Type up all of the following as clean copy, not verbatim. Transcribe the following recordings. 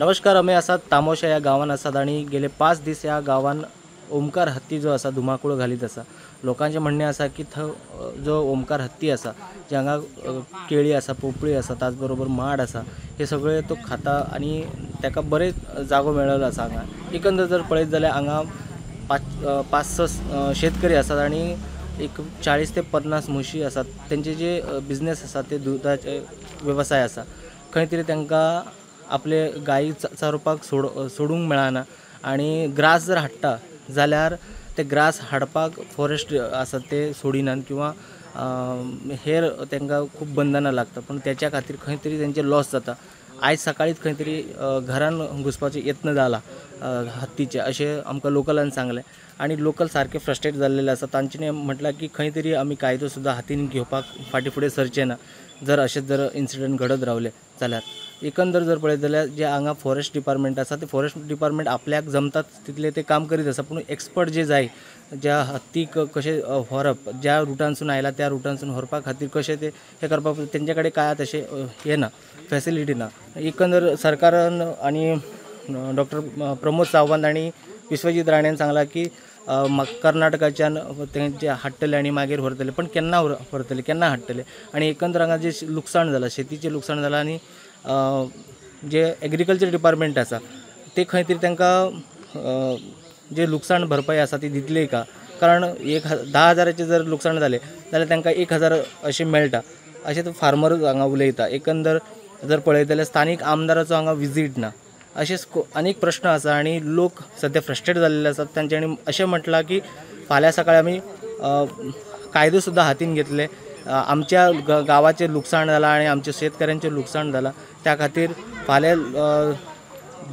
नमस्कार, आमी आसात तामोशा ह्या गांवान आसात आनी गेले 5 दीस ह्या गांवान ओमकार हत्ती जो आसा धुमाकूळ घालीत आसा। लोकांचें म्हणणें आसा की थंय जो ओमकार हत्ती आसा, जे हांगा केळी आसा, पोपळी आसा, त्याच बरोबर माड आसा, हे सगळे तो खाता आनी ताका बरें जागो मेळिल्लो आसा। हांगा एकंदर जर पळयत जाल्यार हांगा 5-6 शेतकरी आसात आनी एक 40 ते 50 म्हशी आसात। तेंचे जे बिजनेस आसा ते दुदाचे वेवसाय आसा। खंय तरी तांकां आपले गायी चारोवपाक सोडूंक मेळना आनी ग्रास जर हाडटा जाल्यार ते ग्रास हाडपाक फॉरेस्ट आसा ते सोडिनात किंवा हेर तांकां खूब बंधनां लागता, पूण त्याच्या खातीर खंय तरी तेंचे लॉस जाता। आयज सकाळीच खंय तरी घरान घुसपाचो यत्न जाला हत्तीचे, अशें आमकां लोकलान सांगलें आनी लोकल सारके फ्रस्ट्रेट जाल्लेले आसा। तांच्यानी म्हटलां की खंय तरी आमी कायदो सुद्दां हातीन घेवपाक फाटीं फुडें सरचे ना जर अशें जर इन्सिडंट घडत रावले जाल्यार। एकंदर जर पळयत जाल्यार जे हांगा फॉरेस्ट डिपार्टमेंट आसा ते फॉरेस्ट डिपार्टमेंट आपल्याक जमतात तितले ते काम करीत आसा, पूण एक्सपर्ट जे जाय, ज्या हत्तीक कशें व्हरप, ज्या रुटानसून आयला त्या रुटानसून व्हरपा खातीर कशें ते हें करपाक तेंचे कडेन काय तशें हें ना, फॅसिलिटी ना। एकंदर सरकारान आनी डॉक्टर प्रमोद सावंत आनी विश्वजीत राणेन सांगलां की कर्नाटकाच्यान तेंचे हाडटले आनी मागीर व्हरतले, पण केन्ना व्हरतले, केन्ना हाडटले। आनी एकंदर हांगा जें लुकसाण जालां, शेतीचें लुकसाण जालां आनी जे एग्रीकल्चर डिपार्टमेंट आसा ते खंय तरी तांकां जे लुकसाण भरपाई आसा ती दितले का, कारण 10,000 जर लुकसाण जालें जाल्यार तांकां 1,000 अशें मेळटा अशें तो फार्मर हांगा उलयता। एकंदर जर पळयत जाल्यार स्थानीक आमदाराचो हांगा विजीट ना, अशेच अनेक प्रश्न आसा आनी लोक सद्या फ्रस्ट्रेट जाल्ले आसात। तांच्यांनी अशें म्हटलां की फाल्यां सकाळीं आमी कायदो सुद्दां हातीन घेतले, आमच्या गांवाचें लुकसाण जालां आनी आमच्या शेतकऱ्यांचें लुकसाण जालां, त्या खातीर फाल्यां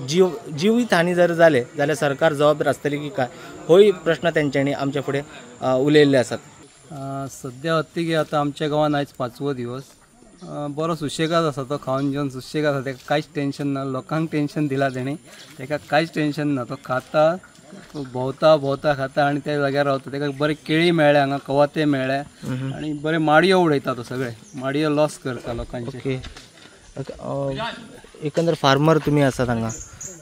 जिवीत हानी जर जालें जाल्यार सरकार जबाबदार आसतली की काय, होय प्रश्न तेंच्यांनी आमच्या फुडें उलयल्ले आसात। सद्या हत्ती आतां आमच्या गांवांत आयज 5वो दिवस, बरो सुशेगाद आसा तो, खावन जेवन सुशेगाद आसा, ताका कांयच टेंशन ना। लोकांक टेंशन दिलां तेणी, ताका कांयच टेंशन ना। तो खाता, तो भोंवता भोंवता खाता आनी त्या जाग्यार रावता। ताका बरे केळी मेळ्ळे हांगा, कवाथे मेळ्ळे आनी बरे माडयो उडयता तो, सगळे माडयो लॉस करता लोकांचे। एकंदर फार्मर तुमी आसात हांगा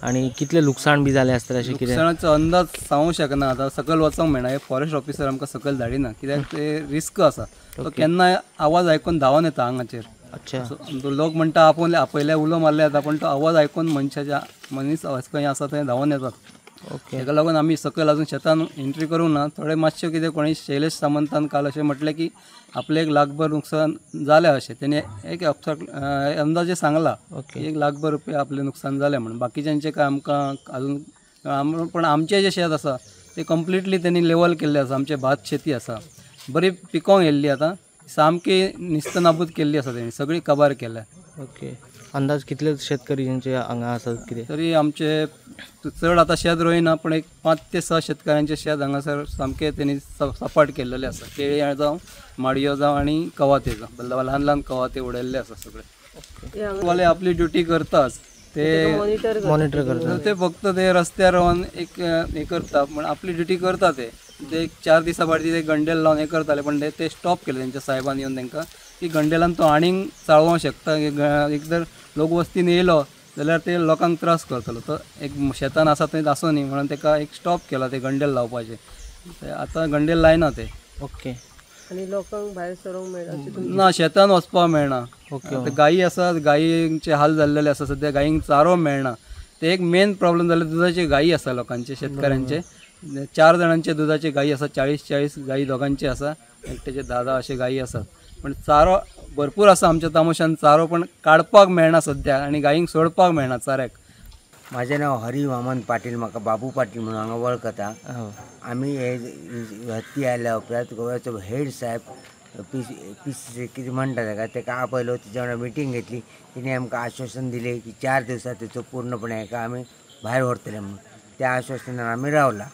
आनी कितलें लुकसाण बी जालें आसतलें अशें कितें? लुकसाणाचो अंदाज सांगूंक शकना, आतां सकयल वचोंक मेळना, हे फॉरेस्ट ऑफिसर आमकां सकयल धाडिना कित्याक ते रिस्क आसा। तो केन्नाय आवाज आयकून धांवन येता हांगाचेर। अच्छा, लोक म्हणटा आपोवन आपयले उलो मारले येता, पण तो आवाज आयकून मनशाच्या मनीस खंय आसा थंय धांवन येतात। ओके, ताका लागून आमी सकयल अजून शेतान एंट्री करूंक ना। थोडे मातशें कितें कोणी शैलेश सामंतान काल अशें म्हटलें की आपलें 1 लाखभर नुकसान जालें अशें तेणी एक अंदाजे सांगला, 1 लाखभर रुपया आपलें नुकसान जालें म्हणून। बाकीच्यांचें काय आमकां अजून, पण आमचें जें शेत आसा तें कंप्लिटली तेणी लेवल केल्लें आसा। आमचें भात शेती आसा बरी पिकोंक येयल्ली, आतां सामकी निस्तनाबूत केल्ली आसा तेणी, सगळी काबार केल्या। ओके, अंदाज कितले शेतकरी जेंचे हांगा आसात कितें? तरी आमचे चड आतां शेत रोयना, पण एक 5 ते 6 शेतकऱ्यांचे शेत हांगासर सामकें तेणी सपाट केल्लेलें आसा। केळी जावं, माडयो जावं आनी कवाथे जावं, ल्हान ल्हान कवाथे उडयल्ले आसा सगळे। वाले आपली ड्युटी करताच, ते मॉनिटर करता, ते फक्त ते रस्त्यार रावन एक हें करता, पण आपली ड्युटी करता ते। ते 4 दिसां फाटीं ते गंडेल लावन हें करताले, पण ते स्टॉप केले तेंच्या साहेबान येवन तांकां की गंडेलान तो आनीक चाळोवंक शकता, एक जर लोक वस्तीन येयलो जाल्यार ते लोकांक त्रास करतलो, तो एक शेतान आसा थंय आसूं न्ही म्हणून ताका एक स्टॉप केला ते गंडेल लावपाचें। आतां गंडेल लायना ते। ओके, आनी लोकांक भायर सरोंक मेळना ना, शेतान वचपाक मेळना। ओके, गायी आसा, गायींचे हाल जाल्लेले आसा सद्या, गायींक चारो मेळना, ते एक मेन प्रॉब्लम जाले। दुदाची गायी आसा लोकांचे, शेतकऱ्यांचे 4 जाणांचे दुदाची गायी आसा, 40-40 गायी दोगांचे आसा, एकट्याचे 10-10 अशे गायी आसात, पण चारो भरपूर आसा आमच्या तामोशान, चारो पण काडपाक मेळना सद्या आनी गायींक सोडपाक मेळना चाऱ्याक। म्हाजें नांव हरी वामन पाटील, म्हाका बाबू पाटील म्हणून हांगा वळखता। आमी हे हत्ती आयल्या उपरांत गोव्याचो हेड साहेब पी सी कितें म्हणटा ताका, ताका आपयलो, तेच्या वांगडा मिटींग घेतली। तिणें आमकां आश्वासन दिलें की 4 दिवसांत तेचो पूर्णपणे हेका आमी भायर व्हरतले म्हणून। त्या आश्वासनान आमी रावला।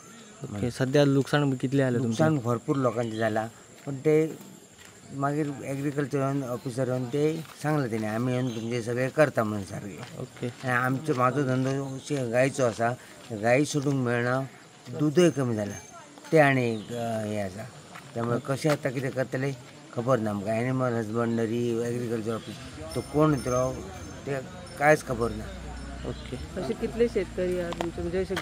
ओके, सद्या लुकसाण कितलें जालें? लुकसाण भरपूर लोकांचें जालां, पण ते मागीर एग्रीकल्चर ऑफिसर येवन ते सांगलें तेणी आमी येवन तुमचें सगळें करता म्हणून सारकें। ओके, आनी आमचो म्हाजो धंदो गायचो आसा, गायी सोडूंक मेळना, दुदय कमी जालां, तें आनी एक हें आसा। त्यामुळे कशें आतां कितें करतले खबर ना आमकां। एनिमल हजबंडरी, एग्रीकल्चर ऑफिस तो कोण येतलो ते कांयच खबर ना। ओके. असे कितले शेतकरी आहा तुमचे, म्हणजे अशे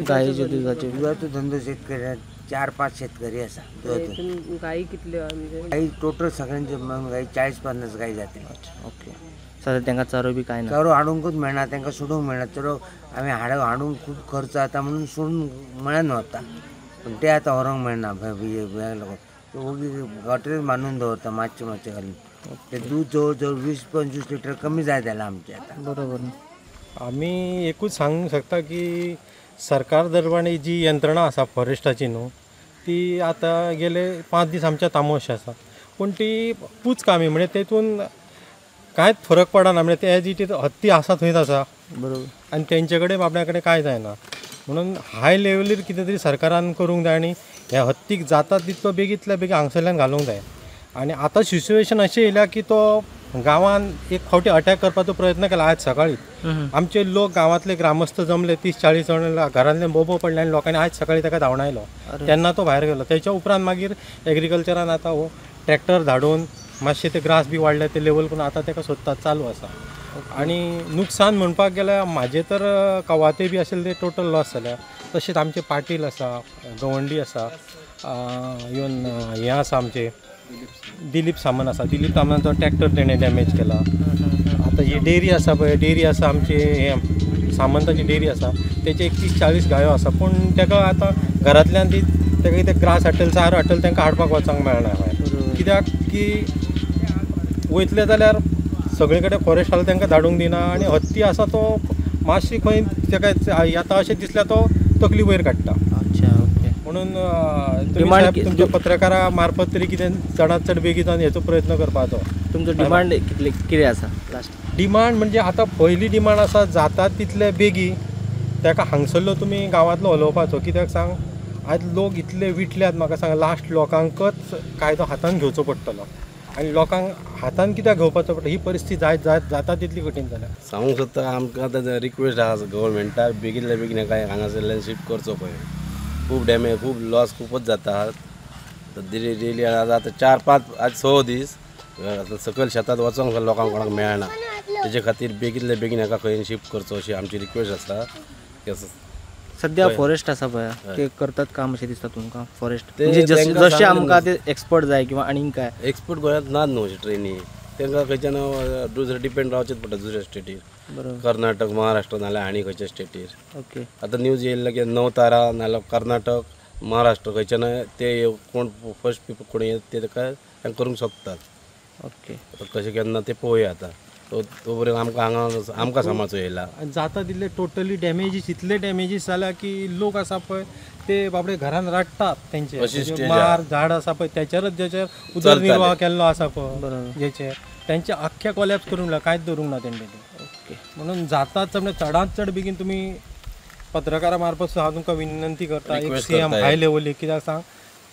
गायीचे दुधाचे दुधाचो धंदो शेतकरी 4-5 शेतकरी आसा. गायी कितल्यो आहा म्हणजे? गाई टोटल सगळ्यांचे मेळून गाई 40-50 गाई जातली. ओके. सध्या तांकां चारो बी काय ना? चारो हाडूंकूच मेळना, तांकां सोडूंक मेळना. चरो आमी हाडूंक खूब खर्च जाता म्हणून सोडून मेळना वता, पूण ते आतां व्हरूंक मेळना. लागून ओगी गटरीच बांदून दवरता मातशें मातशें घालून. ते दूद जवळ जवळ 20-25 लिटर कमी जायत जालां आमचें आतां. बरोबर. आमी एकूच सांगूंक शकता की सरकार दरबारी जी यंत्रणा आसा फॉरेस्टाची न्हू ती आतां गेले 5 दीस आमच्या तामोश आसा, पूण ती पूच कामी म्हणजे तेतून कांयच फरक पडना. म्हणजे ते एज it is हत्ती आसा थंयच आसा. बरोबर. आनी तेंचे कडेन बाबड्या कडेन कांय जायना, म्हणून हाय लेवलीर कितें तरी सरकारान करूंक जाय आनी ह्या हत्तीक जाता तितलो बेगींतल्या बेगीन हांगसरल्यान घालूंक जाय. आनी आतां सिच्युएशन अशें येयल्या की तो गांवान एक फावटी अटॅक करपाचो प्रयत्न केला आज सकाळी. आमचे लोक गांवांतले ग्रामस्थ जमले 30-40 जण, घरांतले बोबो पडले आनी लोकांनी आज सकाळी ताका धांवडायलो, तेन्ना तो भायर गेलो. तेच्या उपरांत मागीर एग्रीकल्चरान आतां हो ट्रॅक्टर धाडून मातशें ते ग्रास बी वाडले ते लेवल करून आतां ताका सोदतात चालू आसा. आनी नुकसान म्हणपाक गेल्यार म्हाजें तर कवाथे बी आशिल्ले ते टोटल लॉस जाल्या. तशेंच आमचे पाटील आसा, गवंडी आसा, इवन हें आसा आमचे दिलीप सामंत आसा. दिलीप सामंताचो ट्रॅक्टर तेणें डॅमेज केला. आतां ही डेअरी आसा पळय, डेअरी आसा आमची हे सामंताची डेअरी आसा, तेचे 30-40 गायो आसा, पूण ताका आतां घरांतल्यान ती ताका कितें ग्रास हाडटले चारो हाडटले तांकां हाडपाक वचोंक मेळना भायर, कित्याक की वयतले जाल्यार सगळे कडेन फॉरेस्ट आसल्यार तांकां धाडूंक दिना. आनी हत्ती आसा तो मातशी खंय ताका येता अशें दिसल्यार तो तकली वयर काडटा. अच्छा. ओके. म्हणून तुमी तुमच्या पत्रकारा मार्फत तरी कितें चडांत चड बेगीन हेचो प्रयत्न करपाचो. तुमचो डिमांड कितले कितें आसा लास्ट? डिमांड म्हणजे आतां पयली डिमांड आसा जाता तितले बेगी ताका हांगसरलो तुमी गांवांतलो हलोवपाचो. कित्याक सांग, आज लोक इतले विटल्यात म्हाका सांग, लास्ट लोकांकच कायदो हातान घेवचो पडटलो. आनी लोकांक हातान कित्याक घेवपाचो पडटा ही परिस्थिती जायत जायत जाता तितली कठीण जाल्या. सांगूंक सोदता आमकां आतां रिक्वेस्ट आसा गव्हर्मेंटाक बेगीनल्या बेगीन काय हांगासरल्यान शिफ्ट करचो पळय. खूब डॅमेज, खूब लॉस खूबच जाता डेली. आतां 4-5 आज 6 दीस आतां सकयल शेतांत वचोंक लोकांक कोणाक मेळना, तेजे खातीर बेगीनल्या बेगीन हाका खंय शिफ्ट करचो अशी आमची रिक्वेस्ट आसा. सध्या फॉरेस्ट आसा पळय ते करतात काम अशें दिसता तुमकां? फॉरेस्ट म्हणजे जशें आमकां ते एक्सपर्ट जाय किंवा आनीक काय एक्सपर्ट गोंयांत नात न्हू अशे ट्रेनी, तांकां खंयच्यान दुसरे डिपेंड रावचेच पडटा दुसऱ्या स्टेटीर, कर्नाटक, महाराष्ट्र नाल्यार आनी खंयच्या स्टेटीर. ओके. आतां न्यूज येयल्ले की नवतारा नाल्यार कर्नाटक, महाराष्ट्र खंयच्यान ते कोण फर्स्ट पिपल कोण येत ते ताका करूंक शकतात. ओके. आतां कशें केन्ना ते पळोवया आतां तो पर्यंत आमकां हांगा आमकां सांबाळचो येयला. जाता तितले टोटली डॅमेजीस, इतले डॅमेजीस जाल्या की लोक आसा पळय ते बाबडे घरान रडटात तेंचे मार झाड आसा पळय तेचेरच जेचेर उदरनिर्वाह केल्लो आसा पळय जेचेर तेंचे आख्खे कोलॅप्स करूंक ना, कांयच दवरूंक ना तेंचे. ओके. म्हणून जाता चड चडांत चड बेगीन तुमी पत्रकारा मार्फत हांव तुमकां विनंती करता, एक सीएम हाय लेवलीक, कित्याक सांग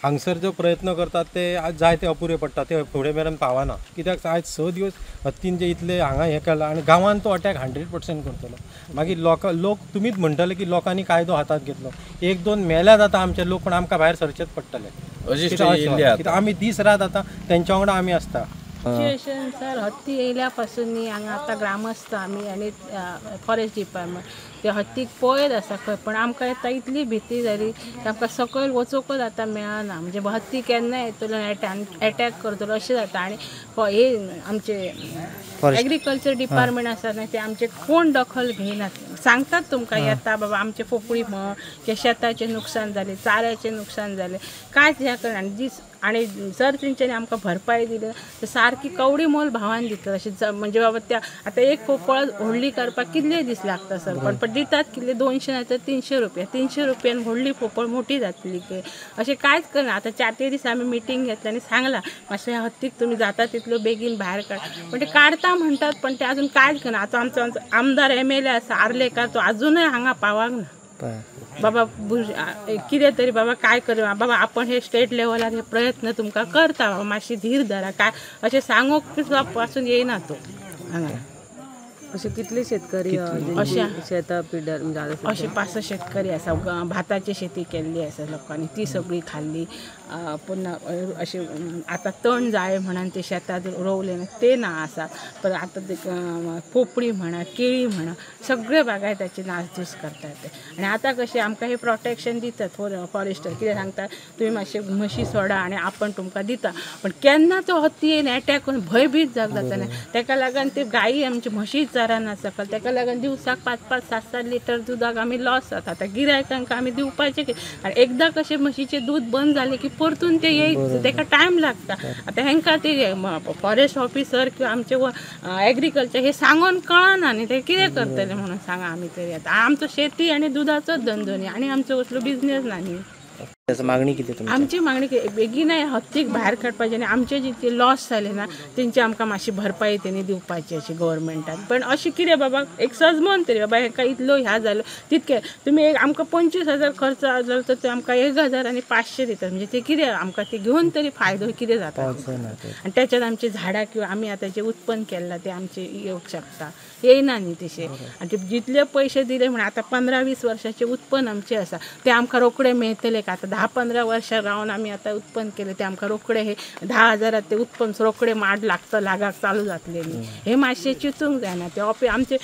हांगसर जो प्रयत्न करतात ते आज जाय ते अपुरे पडटा, ते फुडें मेरेन पावना. कित्याक आयज 6 दिवस हत्तीन जे इतले हांगा हें केलां आनी गांवांत तो अटॅक 100% करतलो. मागीर लोक तुमीच म्हणटले की लोकांनी कायदो हातांत घेतलो, 1-2 मेल्या जाता आमचे लोक, पण आमकां भायर सरचेच पडटले. कित्याक आमी दीस रात आतां तेंच्या वांगडा आमी आसता. सिच्युएशन सर, हत्ती येयल्या पासून न्ही हांगा आतां ग्रामस्थ आमी आनी फॉरेस्ट डिपार्टमेंट ते हत्तीक पळयत आसा खंय, पण आमकां आतां इतली भिती जाली की आमकां सकयल वचूंकच आतां मेळना. म्हणजे हत्ती केन्ना येतलो एटॅक करतलो अशें जाता. आनी हे आमचे एग्रीकल्चर डिपार्टमेंट आसा न्ही ते आमचे कोण दखल घेयनात. सांगतात तुमकां येता बाबा आमचे फोपळी म्हण की शेताचें नुकसान जालें, चाऱ्याचें नुकसान जालें, कांयच हें करना. आनी दीस आनी जर तेंच्यांनी आमकां भरपाय दिली तर सारकी कवडी मोल भावान दितले अशें. म्हणजे बाबा त्या आतां एक पोपळ व्हडली करपाक कितले दीस लागता सर, पण दितात कितले 200 ना तर 300 रुपया, 300 रुपयान व्हडली पोपळ मोठी जातली की अशें कांयच करना. आतां 4-3 दीस आमी मिटींग घेतली आनी सांगलां मातशें ह्या हत्तीक तुमी जाता तितलो बेगीन भायर काड, पण ते काडता म्हणटात पण ते अजून कांयच करना. आतां आमचो आमदार MLA आसा आर्लेकार, तो आजुनूय हांगा पावंक ना. बाबा कितें तरी बाबा काय कर बाबा, आपण हे स्टेट लेवलार हे प्रयत्न तुमकां करता बाबा, मातशी धीर धरा काय अशें सांगूंक पासून येयना तो हांगा. अशे कितले शेतकरी शेतां पिड्ड्यार म्हणजे अशे 5 शेतकरी आसा. भाताची शेती केल्ली आसा लोकांनी, ती सगळी खाल्ली. पुन्हा अशें आतां तण जाय म्हणून ते शेतांत रोवले ना ते ना आसा. पण आतां ते पोपडी म्हणा, केळी म्हणा, सगळे बागायताची नासधूस करतात ते. आनी आतां कशें आमकां हे प्रोटेक्शन दितात फॉरेस्टर, कितें सांगता तुमी मातशे म्हशी सोडा आनी आपण तुमकां दिता, पण केन्ना तो हत्ती येवन एटॅक करून भंयभीत जाता न्ही. तेका लागून ते गायी आमची म्हशी चरना सकल, तेका लागून दिवसाक 5-5, 7-7 लिटर दुदाक आमी लॉस जाता. आतां गिरायकांक आमी दिवपाचें आनी एकदां कशें म्हशीचें दूद बंद जालें की परतून ते येयत, तेका टायम लागता. आतां हेंकां ते फॉरेस्ट ऑफिसर किंवा आमचे एग्रीकल्चर हे सांगून कळना न्ही ते कितें करतले म्हणून सांगा आमी तरी. आतां आमचो शेती आनी दुदाचोच धंदो न्ही, आनी आमचो कसलो बिजनेस ना न्ही. मागणी कितें? आमची मागणी बेगीन हत्तीक भायर काडपाची आनी आमचे जितके लॉस जाले ना तेंची आमकां मातशी भरपाई तेणी दिवपाची अशी गव्हर्मेंटान. पण अशें कितें बाबा एक सजमन तरी बाबा हेका इतलो ह्या जालो तितके तुमी एक आमकां 25,000 खर्च जालो तर ते आमकां 1,500 दितात, म्हणजे ते कितें आमकां ते घेवन तरी फायदो कितें जाता. आनी तेच्यात आमची झाडां किंवा आमी आतां जें उत्पन्न केलां तें आमचें येवंक शकता, येयना न्ही तशें. आनी ते जितले पयशे दिले म्हण आतां 15-20 वर्साचें उत्पन्न आमचें आसा तें आमकां रोखडें मेळटलें का? आतां 10-15 वर्सां रावन आमी आतां उत्पन्न केलें तें आमकां रोखडें हे 10,000 ते उत्पन्न रोखडें माड लागता लागाक चालू जातलें न्ही. हें मातशें चिंतूंक जायना. ते आमचे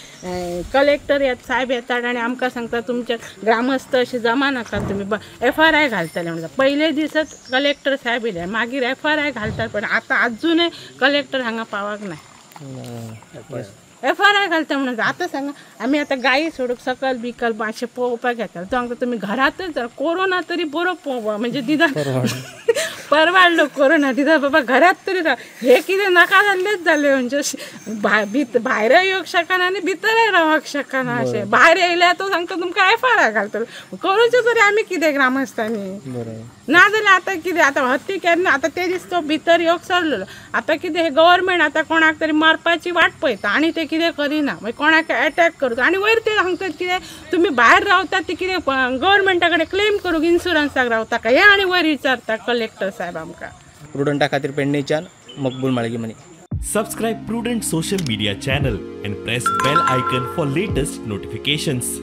कलेक्टर येत साहेब येतात आनी आमकां सांगता तुमचे ग्रामस्थ अशें जमा नाका तुमी, FRI घालतले म्हणटा. पयले दिसच कलेक्टर साहेब येयले, मागीर FRI घालतात, पण आतां आजुनूय कलेक्टर हांगा पावक ना. FRI घालता म्हणून आतां सांगा आमी आतां गायी सोडूंक सकल बिकल मातशें पळोवपाक येता, तो सांगता तुमी घरांतच कोरोना तरी बरो पळोवपा म्हणजे दिदा परवाडलो कोरोना दिदा बाबा घरांत तरी राव, हे कितें नाका जाल्लेच जालें म्हणजे भायरय येवंक शकना आनी भितरय रावंक शकना. अशें भायर येयल्यार तो सांगता तुमकां FRI घालतलो, करूचें तरी आमी कितें ग्रामस्थांनी? ना जाल्यार आतां कितें आतां हत्ती केन्ना आतां ते दीस तो भितर येवंक सरलेलो, आतां कितें हे गव्हर्मेंट आतां कोणाक तरी मारपाची वाट पळयता आनी ते कितें करिना, मागीर कोणाक एटॅक करता आनी वयर ते सांगतात कितें तुमी भायर रावतात ते कितें गव्हर्मेंटा कडेन क्लेम करूंक इन्शुरन्साक रावता काय हें आनी वयर विचारता कलेक्टर साहेब आमकां. प्रुडंटा खातीर पेडणेच्यान Maqbool Malgimani. Subscribe Prudent social media channel and press bell icon for latest notifications.